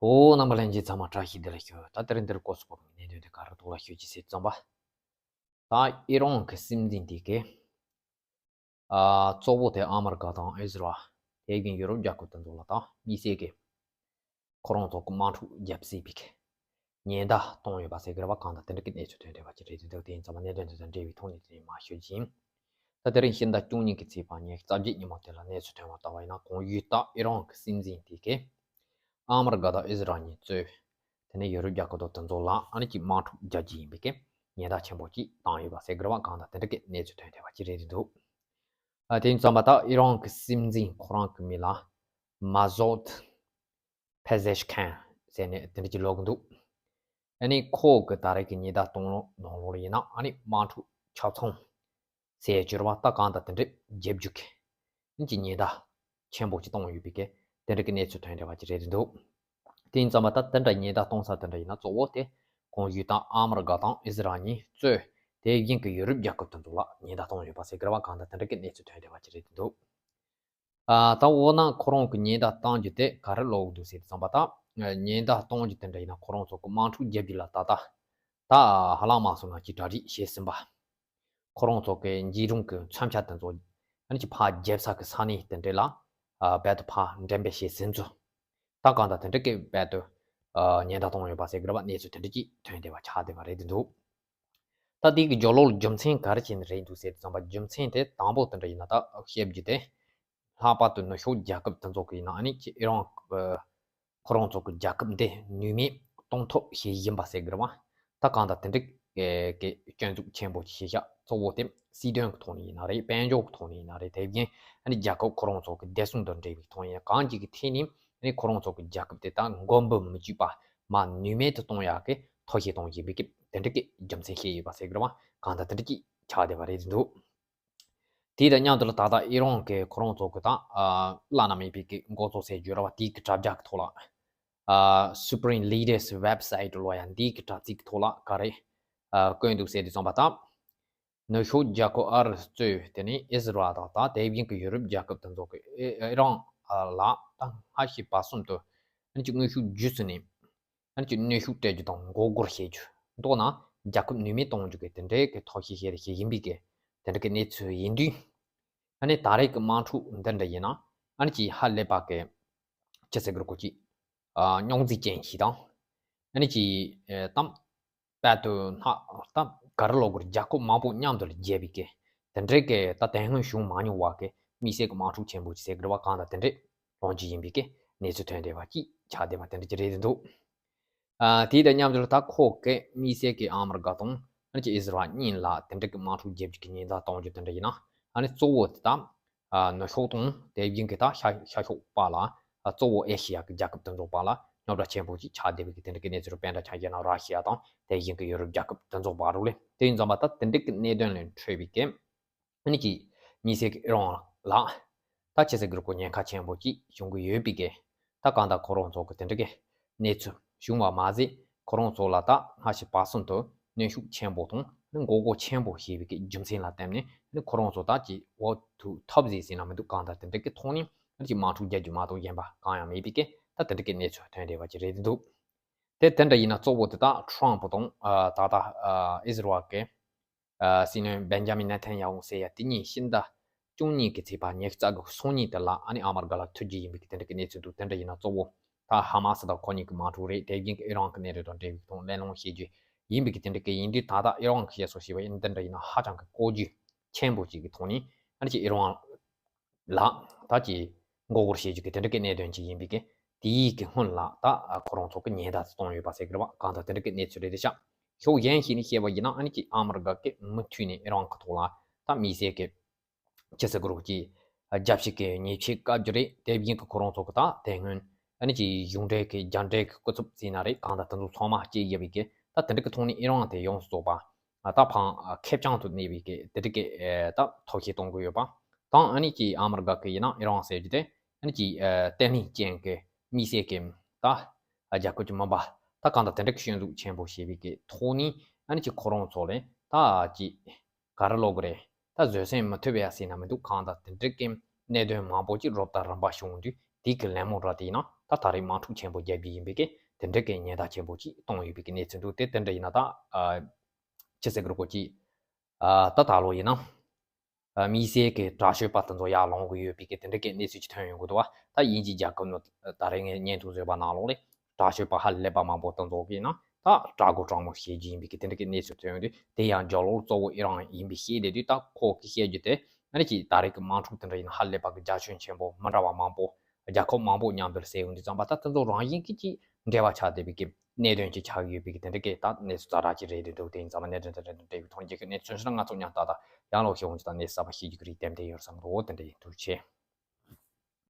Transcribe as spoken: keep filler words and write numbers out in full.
ཨོ། རྣམ་པ་ལྷན་རྒྱས་ཚང་མ་བཀྲ་ཤིས་བདེ་ལེགས་ཞུ། ད་དེ་རིང་འདིར་སྐོར་སུ་བབས་པའི་གནད་དོན་དེ་ག་རེ་ཐོག་ལ་ཞུ་རྒྱུ་ཟེར་ཙམ་པ། ད་ཨི་རན་གྱི་སྲིད་འཛིན་དེ་གས། ཨ། གཙོ་བོ་དེ་ཨ་མི་རི་ཀ་དང་ཨི་ཟི་རལ། དེ་བཞིན་ཡུ་རོབ་རྒྱལ་ཁབ་དེ་ཚོ་ལ་ད་དམིགས་བསལ་གྱི་ཁོ་རང་ཚོ་གི་དམག་འཁྲུག་བརྒྱབ་སྲིད་པའི་ཉེན་བརྡ་བཏང་ཡོད་པ་ཟེར་གི་རེད་པ། གང་ལྟར་དེ་འདྲ་གི་གནས་ཚུལ་ཐོན་བསྡད་པ་ཅིག་རེད། དེ་འདུག་དེ་ཡིན་ཙང་མ་གནད་དོན་དེ་དང་འབྲེལ་བའི་ཐོག་ནས་དེ་ནས་མར་ཞུ་རྒྱུ་ཡིན། ད་དེ་རིང་ཕྱི་ཟླ་བཅུ་གཉིས་ཀྱི་ཚེས་པ་ཉི་ཤུ་རྩ་བརྒྱད་ཉིན་མོ་དེ་ལ་གནས་ཚུལ་ཐོན་པ་ལྟར་བ་ཡིན་ན། གོང་ཞུས་ལྟར་ཨི་རན་གྱི་སྲིད་འཛིན་དེ་གས་ཨ་མི་རི་ཀ་དང་ཨི་ཟི་རལ་གཉིས་གཙོས། དེ་ནས་ཡུ་རོབ་རྒྱལ་ཁབ་དང་དེ་ཚོ་ལ་ཨ་ནི་ཅིག་དམག་འཁྲུག་རྒྱག་རྒྱུ་ཡིན་པའི་གི་ཉེན་བརྡ་ཆེན་པོ་ཅིག་བཏང་ཡོད་པ་ཟེར་གི་རེད་པ། གང་ལྟར་དེ་འདྲ་གི་གནས་ཚུལ་ཐོན་བསྡད་པ་ཅིག་རེད་འདུག་ཨ། དེ་ཡིན་ཙང་མ་ད་ཨི་རན་གྱི་སྲིད་འཛིན་ཁོ་རང་གི་མིང་ལ་མ་ཟོད་ཕེ་ཟེ་ཤ་ཁན་ཟེར་ནས་དེ་འདྲ་ཅིག་ལབ་གི་འདུག་ཨ་ནི་ཁོ་གི་ད་རེས་ཀྱི་ཉེན་བརྡ་གཏོང་ལུགས་ནང་ལོགས་ལ་ཡིན་ན་ཨ་ནི་དམག་འཁྲུག་ཆ་ཚང་ཟེར་གྱི་རེད་པ། ད་གང་ལྟར་དེ་འདྲ་བརྒྱབ་རྒྱུ་གི་ཨ་ནི་ཅིག་ཉེན་བརྡ་ཆེན་པོ་ཅིག་བཏང་ཡོད་པའི་གི་དེ་འདྲ་གི་གནས་ཚུལ་ཐོན་བསྡད་པ་ཅིག་རེད་འདུག་དེ་ཡིན་ཙང་མ་ད་དེ་འདྲ་ཉེན་བརྡ་གཏོང་ས་དེ་འདྲ་ཡིན་ན་གཙོ་བོ་དེ་གོང་ཞུས་ལྟར་ཨ་མི་རི་ཀ་དང་ཨི་ཟི་རལ་གཉིས་གཙོས་དེ་བཞིན་གྱི་ཡུ་རོབ་རྒྱལ་ཁབ་དེ་ཚོ་ལ་ཉེན་བརྡ་གཏོང་ཡོད་པ་ཟེར་གི་རེད་པ། གང་ལྟར་དེ་འདྲ་གི་གནས་ཚུལ་ཐོན་བསྡད་པ་ཅིག་རེད་འདུག་ཨ། ད་འོ་ན་ཁོ་རང་གི་ཉེན་བརྡ་བཏང་རྒྱུ་དེ་ག་རེ་ལབ་འདུག་ཟེར་དུས་ཙམ་པ། ད་ཉེན་བརྡ་གཏོང་རྒྱུ་དེ་འདྲ་ཡིན་ན་ཁོ་རང་ཚོ་གི་དམག་འཁྲུག་རྒྱག་རྒྱུ་ལ་ད་ལྟ་ད་ཧ་ལམ་མ་སོང་ང་ཅིག་གྲ་སྒྲིག་བྱས་ཟིན་པ། ཁོ་རང་ཚོ་གི་འཇིགས་རུང་གི་མཚོན་ཆ་དེ་ཚོ་ཨ་ནི་ཅིག་ཕར་རྒྱབ་ས་གི་ས་གནས་དེ་འདྲ་ལ་ཨ་རྦད་དེ་ཕར་འགྲེམས་སྤེལ་བྱས་ཟིན་ཚུལ། ད་གང་ལྟར་དེ་འདྲ་གི་རྦད་དེ་ཨ་ཉེན་བརྡ་བཏང་ཡོད་པ་ཟེར་གི་རེད་པ། གནས་ཚུལ་དེ་འདྲ་ཅིག་ཐོན་བསྡད་པ་ཆགས་བསྡད་པ་རེད་འདུག་ད་དེ་གི་རྒྱབ་ལོགས་ལ་རྒྱུ་མཚན་ག་རེ་བྱས་ནས་རེད་འདུག་ཟེར་དུས་ཙམ་པ། རྒྱུ་མཚན་དེ་དང་པོ་དེ་འདྲ་ཡིན་ན་ད་བཤད་རྒྱུ་དེ། ལྷག་པར་དུ་ནུབ་ཕྱོགས་རྒྱལ་ཁབ་དེ་ཚོ་གི་ཡིན་ན་ཨ་ནི་ཅིག་ཨི་རན་ཁོ་རང་ཚོ་གི་རྒྱལ་ཁབ་འདི་ནུས་མེད་གཏོང་ཐབས་བྱེད་བཞིན་པ་ཟེར་གི་རེད་པ། ད་གང་ལྟར་དེ་འདྲ་གི་སྐྱོན་འཛུགས་ཆེན་པོ་ཞིག་བྱས་ཤག་གཙོ་བོ་དེ་སྲིད་དོན་གི་ཐོག་ནས་ཡིན་ན་རེད། དཔལ་འབྱོར་གི་ཐོག་ནས་ཡིན་ན་རེད། དེ་བཞིན་ཨ་ནི་རྒྱལ་ཁབ་ཁོ་རང་ཚོ་གི་བདེ་སྲུང་དང་འབྲེལ་བའི་ཐོག་ནས་གང་ཅིག་གི་ཐད་ནས་ཨ་ནི་ཁོ་རང་ཚོ་གི་རྒྱལ་ཁབ་དེ་ད་མགོ་འབུམ་མི་བཅུག་པ་མར་ནུས་མེད་དུ་གཏོང་ཡག་གི་ཐབས་ཤེས་གཏོང་བཞིན་པའི་གི་དེ་འདྲ་གི་རྒྱུ་མཚན་བཤད་ཡོད་པ་ཟེར་གི་རེད་པ། གང་ལྟར་དེ་འདྲ་ཅིག་ཆགས་བསྡད་པ་རེད་འདུག་དེ་དང་མཉམ་དུ་ལ་ད་ལྟ་ཨི་རན་གྱི་ཁོ་རང་ཚོ་གི་ད་ཨ་བླ་ན་མེད་པའི་གི་འགོ་གཙོ་ཟེར་རྒྱུ་རེད་པ། དེའི་གི་དྲ་རྒྱ་གི་ཐོག་ལ་ཨ་Supreme Leaders Website ལོ་ཡང་འདིའི་གི་དྲ་ཚིགས་གི་ཐོག་ལ་ག་རེ་ཨ་བཀོད་འདུག་ཟེར་དུས་ཙམ་པ། ད་ནུབ་ཕྱོགས་རྒྱལ་ཁབ་ཨ་རི་གཙོས་དེ་ནས་ཨི་ཟི་རལ་དང་ད་དེ་བཞིན་གི་ཡུ་རོབ་རྒྱལ་ཁབ་དེ་ཚོ་གི་ཨི་ཨི་རན་ལ་ད་སྔ་ཕྱི་བར་གསུམ་དུ་ཨ་ནི་ཅིག་དངོས་ཤུགས་བརྒྱུད་ཚུལ་ནས། ཨ་ནི་ཅིག་གནོན་ཤུགས་སྤྲད་རྒྱུ་དང་མགོ་སྐོར་བྱེད་རྒྱུ། མདོར་ན་རྒྱལ་ཁབ་ནུས་མེད་གཏོང་རྒྱུ་གི་དེ་འདྲའི་གི་ཐབས་ཤེས་བྱེད་བཞིན་པའི་གི་དེ་འདྲའི་གི་གནས་ཚུལ་ཡིན་དུས། ཨ་ནི་ད་རེས་ཀྱི་དམག་འཁྲུག་འདི་འདྲ་ཡིན་ན་ཨ་ནི་ཅིག་ཧ་ལས་པ་གི་ཅི་ཟེར་དགོས་རེད། ཅིག་ཨ་རྙོག་འཛིང་ཅན་ཞིག་དང་། ཨ་ནི་ཅིག་ཨེ་གཏམ་དཔལ་དུ་སྣ་ད་ག་རེ་ལབ་དགོས་རེད། རྒྱལ་ཁབ་མང་པོ་མཉམ་དུ་ལ་རྒྱས་པའི་གི་དེ་འདྲའི་གི་ད་དེ་སྔོན་བྱུང་མ་མྱོང་བ་གི་དམིགས་བསལ་གི་དམག་འཁྲུག་ཆེན་པོ་ཅིག་ཟེར་དགོས་རེད་པ། གང་ལྟར་དེ་འདྲའི་ལོང་རྒྱུ་ཡིན་པའི་གི་གནས་ཚུལ་ཐོན་བསྡད་པ་ཅིག་ཆགས་བསྡད་པ་དེ་འདྲ་ཅིག་རེད་འདུག་ཨ་དེ་དང་མཉམ་དུ་ད་ཁོ་གི་དམིགས་བསལ་གྱི་ཨ་མི་རི་ཀ་དང་ཨ་ནི་ཅིག་ཨི་ཟི་རལ་གཉིས་ལ་དེ་འདྲ་གི་དམག་འཁྲུག་བརྒྱབ་རྒྱུ་གི་ཉེན་བརྡ་གཏོང་རྒྱུ་དེ་འདྲ་ཡིན་ན། ཨ་ནི་གཙོ་བོ་དེ་ད་ཨ་ནུབ་ཕྱོགས་དང་དེ་བཞིན་གྱི་ད་ཤར་ཤར་ཕྱོགས་བར་ལ། ཨ་གཙོ་བོ་ཨེ་ཤི་ཡ་གི་རྒྱལ་ཁབ་དེ་ཚོ་བར་ལ་རྙོག་དྲ་ཆེན་པོ་ཅིག་ཆགས་བསྡད་པའི་གི་དེ་འདྲ་གི་གནས་ཚུལ་རུ། དཔེར་ན་ཆ་བཞག་ན་ར་ཤི་ཡ་དང་དེ་བཞིན་གྱི་ཡུ་རོབ་རྒྱལ་ཁབ་དེ་ཚོ་བར་རུ་ལས། དེ་ཡིན་ཙང་མ་ད་དེ་འདྲ་གི་གནད་དོན་ལས་འཕྲོས་པའི་གི་ཨ་ནི་ཅིག་དམིགས་བསལ་གྱི་ཨི་རན་ལ་ད་ཅི་ཟེར་དགོས་རེད། ཉེན་ཁ་ཆེན་པོ་ཅིག་བྱུང་གི་ཡོད་པའི་གི་ད་གང་ལྟར་ཁོ་རང་ཚོ་གི་དེ་འདྲ་གི་གནས་ཚུལ་བྱུང་བ་མ་ཟད། ཁོ་རང་ཚོ་ལ་ད་སྔ་ཕྱི་བར་གསུམ་དུ་གནོན་ཤུགས་ཆེན་པོ་དང་ནི་མགོ་སྐོར་ཆེན་པོ་བྱས་པའི་གི་རྒྱུ་མཚན་ལ་བརྟེན་ནས་ནི་ཁོ་རང་ཚོ་ད་ཅིག་འོ་ཐུག་ཐབས་ཟད་ཟིན་ན་མི་འདུག་གང་ལྟར་དེ་འདྲ་གི་ཐོག་ནས་ནི་ཅིག་དམག་འཁྲུག་རྒྱག་རྒྱུ་མ་གཏོགས་གཞན་པ་གང་ཡང་མེད་པའི་གི་ད་དེ་འདྲ་གི་གནས་ཚུལ་ཐོན་བསྡད་པ་ཅིག་རེད་འདུག་དེ་དེ་འདྲ་ཡིན་ན་གཙོ་བོ་དེ་ད་ཁྲོམ་ཕུ་དང་ཨ་ད་ལྟ་ཨ་ཨི་ཟི་རལ་གི་ཨ་སྲིད་བློན་བེན་ཇ་མིན་ནེ་ཐན་ཡ་ཧུ་ཟེར་ཡ་དེ་གཉིས་ཕྱི་ཟླ་བཅུ་གཉིས་ཀྱི་ཚེས་པ་ཉི་ཤུ་རྩ་དགུ་སང་ཉིན་དེ་ལ་ཨ་ནི་ཨ་མ་རི་ཀ་ལ་ཐུག་རྒྱུ་ཡིན་པའི་གི་དེ་འདྲ་གི་གནས་ཚུལ་འདུག་དེ་འདྲ་ཡིན་ན་གཙོ་བོ་ད་ཧ་མ་སི་དང་ཁོ་གཉིས་ཀྱི་དམག་འཁྲུག་རེད། དེ་བཞིན་གི་ཨི་རན་གི་གནད་དོན་དང་འབྲེལ་བའི་ཐོག་གླེང་སློང་བྱེད་རྒྱུ་ཡིན་པའི་གི་དེ་འདྲ་གི་ཡིན་དུས། ད་ལྟ་ཨི་རན་གི་བཤད་སྲོལ་ཞེས་པ་ཡིན་འདི་འདྲ་ཡིན་ན་ཧ་ཅང་གི་བཀོད་ཇུས་ཆེན་པོ་ཅིག་གི་ཐོག་ནས་ཨ་ནི་ཅིག་ཨི་རན་ལ་ད་ཅིག་མགོ་སྐོར་བྱེད་རྒྱུ་གི་དེ་འདྲ་གི་གནད་དོན་ཅིག་ཡིན་པའི་གི་དེའི་གི་སྔོན་ལ་ད་ཁོ་རང་ཚོ་གི་ཉེན་བརྡ་གཏོང་ཡོད་པ་ཟེར་གི་རེད་པ། གང་ལྟར་དེ་འདྲ་གི་གནས་ཚུལ་རེད་དེ་ཤག་ཕྱོགས་གཞན་ཞིག་ནས་བཤད་པ་ཡིན་ན་ཨ་ནི་ཅིག་ཨ་མི་རི་ཀ་གི་མུ་མཐུད་ནས་ཨི་རན་གི་ཐོག་ལ་ད་དམིགས་བསལ་གི་ཅི་ཟེར་དགོས་རེད། ཅིག་རྒྱབ་བཤིག་གི་ཉེས་ཆད་བཀལ་རྒྱུ་རེད། དེ་བཞིན་གི་ཁོ་རང་ཚོ་གི་ད་དེ་སྔོན་ཨ་ནི་ཅིག་གཞུང་འབྲེལ་གི་རྒྱ་འབྲེལ་གི་སྐུ་ཚབ་ཟེར་ན་རེད། གང་ལྟར་དེ་ཚོ་ཚང་མ་བཅས་བཞག་པའི་གི་ད་དེ་འདྲ་གི་ཐོག་ནས་ཨི་རན་དེ་ཡོངས་སུ་རྫོགས་པ་ད་ཕར་ཁེར་རྐྱང་དུ་གནས་པའི་གི་དེ་འདྲ་གི་ད་ཐབས་ཤེས་གཏོང་གི་ཡོད་པ་དང་། ཨ་ནི་ཅིག་ཨ་མི་རི་ཀ་གི་ཡིན་ན་ཨི་རན་ཟེར་རྒྱུ་དེ་ཨ་ནི་ཅིག་བརྟན་ལྷིང་ཅན་གི་དམིགས་བསལ་གི་ད་རྒྱལ་ཁབ་ཀྱི་མིན་པ་ད་གང་ལྟར་དེ་འདྲ་གི་སྐྱོན་འཛུགས་ཆེན་པོ་བྱས་པའི་གི་ཐོག་ནས་ཨ་ནི་ཅིག་ཁོ་རང་ཚོ་ལ་ད་ཅིག་ག་རེ་ལབ་དགོས་རེད། ད་བཟོད་བསྲན་མི་ཐུབ་ཡ་ཟེར་ན་མི་འདུག་གང་ལྟར་དེ་འདྲ་གི་གནད་དོན་མང་པོ་ཅིག་རོབ་དང་རིམ་པ་བྱུང་དུས་དེ་གི་གླེང་མོལ་ར་དེ་ཡིན་ན་ ད་ད་རེས་དམག་འཁྲུག་ཆེན་པོ་རྒྱག་རྒྱུ་ཡིན་པའི་གི་དེ་འདྲ་གི་ཉེན་བརྡ་ཆེན་པོ་ཅིག་གཏོང་ཡོད་པའི་གི་གནས་ཚུལ་འདུག་དེ་དེ་འདྲ་ཡིན་ན་ད་ཨ་ཅི་ཟེར་གི་རེད་གོ་ཅིག་ཨ་ད་ད་ལོ་ཡིན་ན་ཨ་དམིགས་བསལ་གི་དྲག་ཤོས་པ་དེ་ཚོ་ཡར་ལངས་གི་ཡོད་པའི་གི་དེ་འདྲ་གི་གནས་ཚུལ་ཅིག་ཐོན་ཡོང་གི་འདུག་བ། ད་དབྱིན་ཇིའི་རྒྱལ་ཁབ་ནང་ད་རེས་ངས་བརྙན་ཐུང་བཟོས་པ་ནང་ལོགས་ལས་དྲག་ཤོས་པ་ཧ་ལས་པ་མང་པོ་དེ་ཚོ་གི་ནང་ད་དྲག་མགོ་དྲག་མོ་བྱེད་རྒྱུ་ཡིན་པའི་གི་དེ་འདྲ་གི་གནས་ཚུལ་ཐོན་ཡོང་དུས། དེ་ཡང་རྒྱབ་ལོགས་གཙོ་བོ་ཨི་རན་ཡིན་པའི་ཤེས་བསྡད་དུས། ད་ཁོ་གི་བཤད་རྒྱུ་དེ་ཨ་ནི་ཅིག་ད་རེས་ཀྱི་དམག་འཁྲུག་དེ་འདྲ་ཡིན་ན་ཧ་ལས་པ་གི་རྒྱ་ཁྱོན་ཆེན་པོ་མི་འདྲ་བ་མང་པོ་རྒྱལ་ཁབ་མང་པོ་མཉམ་དུ་བསྲེས་ཡོང་དུས་ཙམ་པ། ད་དེ་ཚོ་རང་བཞིན་གྱིས་ཅིག་འབྲེལ་བ་ཆགས་བསྡད་པའི་གི་གནད་དོན་ཅིག་ཆགས་ཀྱི་ཡོད་པའི་གི་དེ་འདྲ་གི་ད་གནས་ཚུལ་ཛ་དྲག་ཅིག་རེད་འདུག་དེ་ཡིན་ཙམ་པ་གནད་དོན་དེ་འདྲ་འབྲེལ་བའི་ཐོག་ནས་ཅིག་གནས་ཚུལ་ཞིག་ང་ཚོ་མཉམ་ལྟ་དང་ཡང་ལོག་ཤེས་འོང་ཅིག་ད་གནས་ཚུལ་གསར་པ་ཤེས་རྒྱུ་གི་རིགས་ཏན་ཏན་ཡོད་བསམ་འདུག་དེ་འདྲ་ཡིན། ཐུགས་རྗེ་ཆེ།